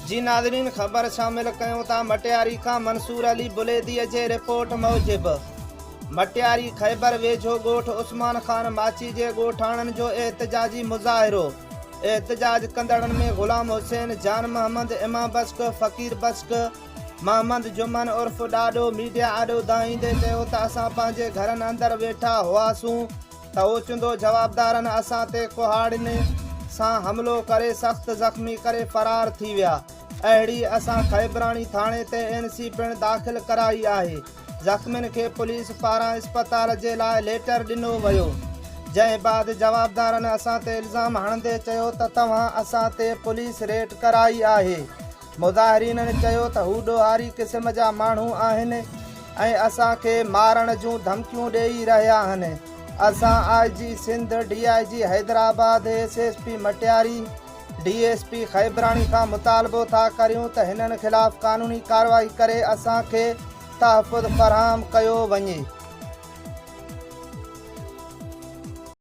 جي ناظرين خبر شامل ڪيون ٿا مٽياري کان منصور علي بليدي جي رپورٽ موجب مٽياري خيبر ويجهو ڳوٺ عثمان خان ماڇي جي ڳوٺاڻن جو احتجاجي مظاهرو احتجاج ڪندڙن ۾ غلام حسين، جان محمد، امام بخش، فقير بخش، محمد جمن عرف ڏاڏو ميڊيا آڏو دانهيندي چيو ته اسان پنهنجي گهرن اندر ويٺا هئاسون ته اوچتو جوابدارن اسان تي ڪهاڙين سان حملو ڪري سخت زخمي ڪري فرار ٿي ويا اهڙي اسان خيبراڻي ٿاڻي تي اين سي پڻ داخل ڪرائي آهي زخمين کي پوليس پاران اسپتال جي لاء ليٽر ڏنو ويو جنهن بعد جوابدارن اسان تي الزام هڻندي چيو ته توهان اسان تي پوليس ريٽ ڪرائي آهي مظاهرينن چيو ته هو ڏوهاري قسم جا ماڻهو آهن ۽ اسان کي مارڻ جون ڌمڪيون ڏيئي رهيا آهن، اسان I G Sindh, D I G Hyderabad, S S P Matiari, D S P Khyberani کان مطالبو ٿا ڪريون ته هنن خلاف قانوني ڪارروائي ڪري اسان کي تحفظ فراهم ڪيو وڃي.